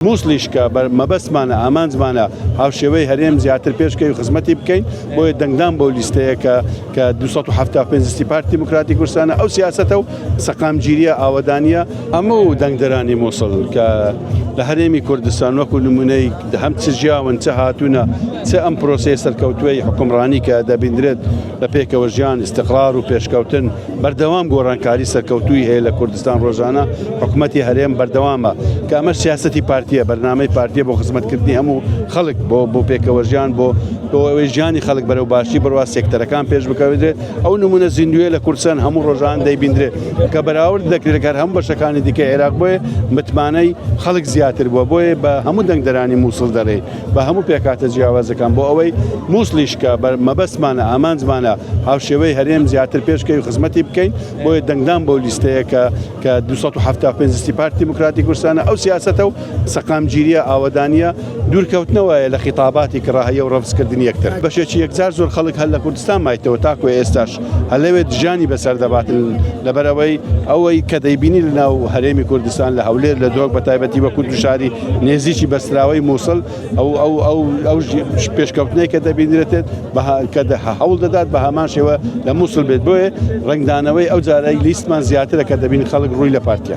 موسڵیش کە مەبەستمانە ئامانجمانە هاوشێوەی هەرێم زیاتر پێشکەوی خزمەتی بکەین، بۆیە دەنگدان بەو لیستەیە کە کە 275 لیستی پارتی دیموکراتی کوردستانە، ئەو سیاسەتە و سەقامگیریە ئاوەدانیە. هەموو دەنگدەرانی موسڵ کە لە هەرێمی کوردستان وەکو نمونەی هەم چ ژیاون چ هاتوونە چ ئەم پرۆسەیە سەرکەوتووەی حوکمڕانی کە دەبیندرێت لە پێکەوە ژیان، ئیستقرار و پێشکەوتن، بەردەوام گۆڕانکاری سەرکەوتووی هەیە لە کوردستان ڕۆژانە حکومەتی هەرێم بەردەوامە کە ئەمەش سیاسەتی پارتیە بەرنامەی پارتیە بۆ خزمەتکردنی هەموو خەڵک بۆ بۆ پێکەوە ژیان بۆ بۆ ئەوەی ژیانی خەڵک بەرەو باشی بڕوا سێکتەرەکان پێش بکەوێت ئەو نمونە زیندویە لە کوردستان هەموو ڕۆژان دەیبیندرێت کە بەراورد دەکرێت لەگەر هەموو بەشەکانی دیکە عێراق بۆیە متمانەی خەڵک زیاتر بووە بۆیە بە هەموو دەنگدەرانی مووسڵ دەڵێین بە هەموو پێکهاتە جیاوازەکان بۆ ئەوەی مووسڵیش کە مەبەستمانە ئامانجمانە هاوشێوەی هەرێم زیاتر پێشکەوی خزمەتی بکەین بۆیە دەنگدان بەو لیستەیە کە کە 275 لیستی پارتی دیموکراتی کوردستانە ئەو سیاسەتە و سەقامگیریە ئاوەدانیە دوورکەوتنەوەیە لە خیتاباتی کڕاهیە و ڕەفزکردنی یەکتر بەشێکی یەکجار زۆر خەڵک هەر لە کوردستان مایتەوە تاکو ئێستاش هەر لەوێ ژیانی بەسەر دەباتن لەبەرئەوەی ئەوەی کە دەیبینی لە ناو هەرێمی کوردستان لە هەولێر لە دهۆک بە تایبەتی وەکو دوو شاری نێزیکی بەستراوەی مووسڵ ئەو ئەو ئەو ئەو پێشکەوتنەی کە دەبینرێت کە هەوڵ دەدات بە هەمان شێوە لە مووسڵ بێت بۆیە ڕەنگدانەوەی ئەو جارەی لیستمان زیاترە کە دەبین خەڵک ڕووی لە پارتیە.